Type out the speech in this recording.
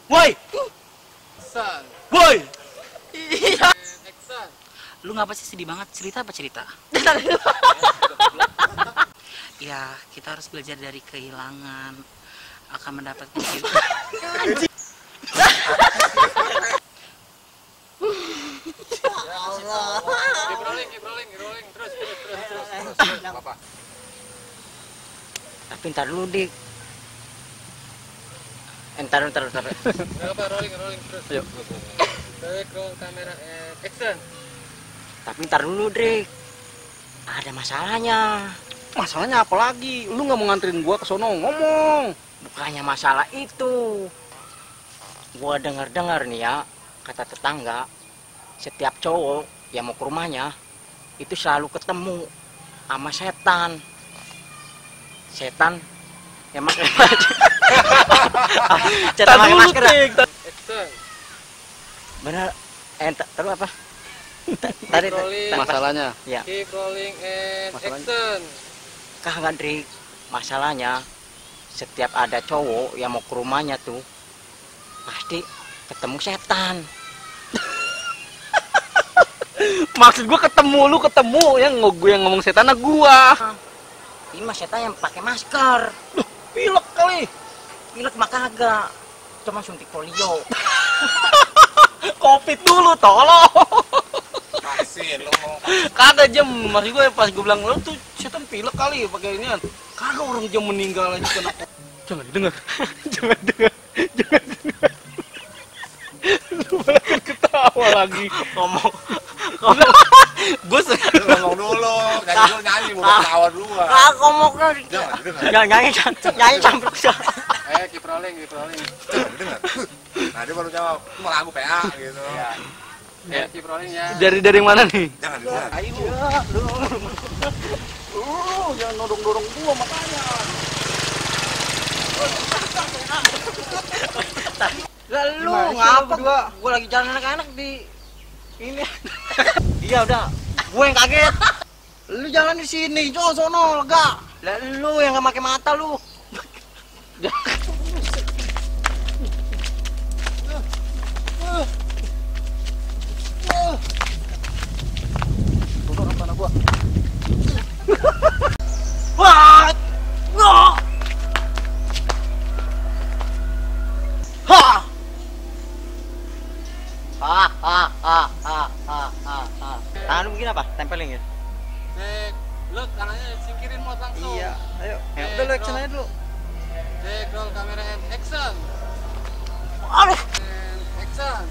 Woi, Action. woi. Iya. Action. Lu ngapa sih sedih banget? Cerita apa cerita? Ya, kita harus belajar dari kehilangan akan mendapat kehidupan. Keep rolling, terus. Apa? Tapi ntar dulu dik. Ntar. Enggak apa, rolling terus. Ayo. Take roll kamera and action. Tapi ntar dulu dik. Ada masalahnya. Masalahnya apa lagi? Lu nggak mau nganterin gua ke sono, ngomong. Bukannya masalah itu. Gua dengar nih ya, kata tetangga, setiap cowok yang mau ke rumahnya itu selalu ketemu sama setan. Setan yang pakai baju. Setan pakai masker. Action. Bener. Terus apa? Tadi rolling. Masalahnya. Ya. Keep rolling and Masalahnya. action. Kagak Drik. Masalahnya setiap ada cowok yang mau ke rumahnya tuh pasti ketemu setan. Maksud gua ketemu, lu ketemu yang gue yang ngomong setan gua. Ini mah setan yang pakai masker. Duh, pilek kali. Pilek mah kagak. Cuma suntik polio. Covid dulu tolong. Vaksin lo ngomong. Kagak jam, maksud gue pas gue bilang lu tuh setan pilek kali pakai inian. Kagak orang jam meninggal aja kena. Jangan didengar. Jangan dengar. Lu malah ketawa lagi. Ngomong. Gue Ngomong dulu, nyanyi bukan ketawa dulu. Ngomongnya. Jangan didengar. Nyanyi campur. Keep rolling. Jangan didengar. Nah, dia baru jawab, itu mah lagu PA gitu. Ya, keep rolling ya. dari mana nih? Jangan didengar. Ayo, jangan dorong gua makanya. Lalu ngapa? Gue lagi jalan anak-anak di ini. Iya udah, gue yang kaget. Lu jalan di sini, sono lega. Lu yang nggak pakai mata lu. Dorong tanah gua. Wah, wah, ha, Tangan lu begini apa? Tempelin ya? Lu tangannya singkirin mau langsung. Iya, ayo. Ya udah lu action aja dulu. Take roll kamera and action. Aduh. And action.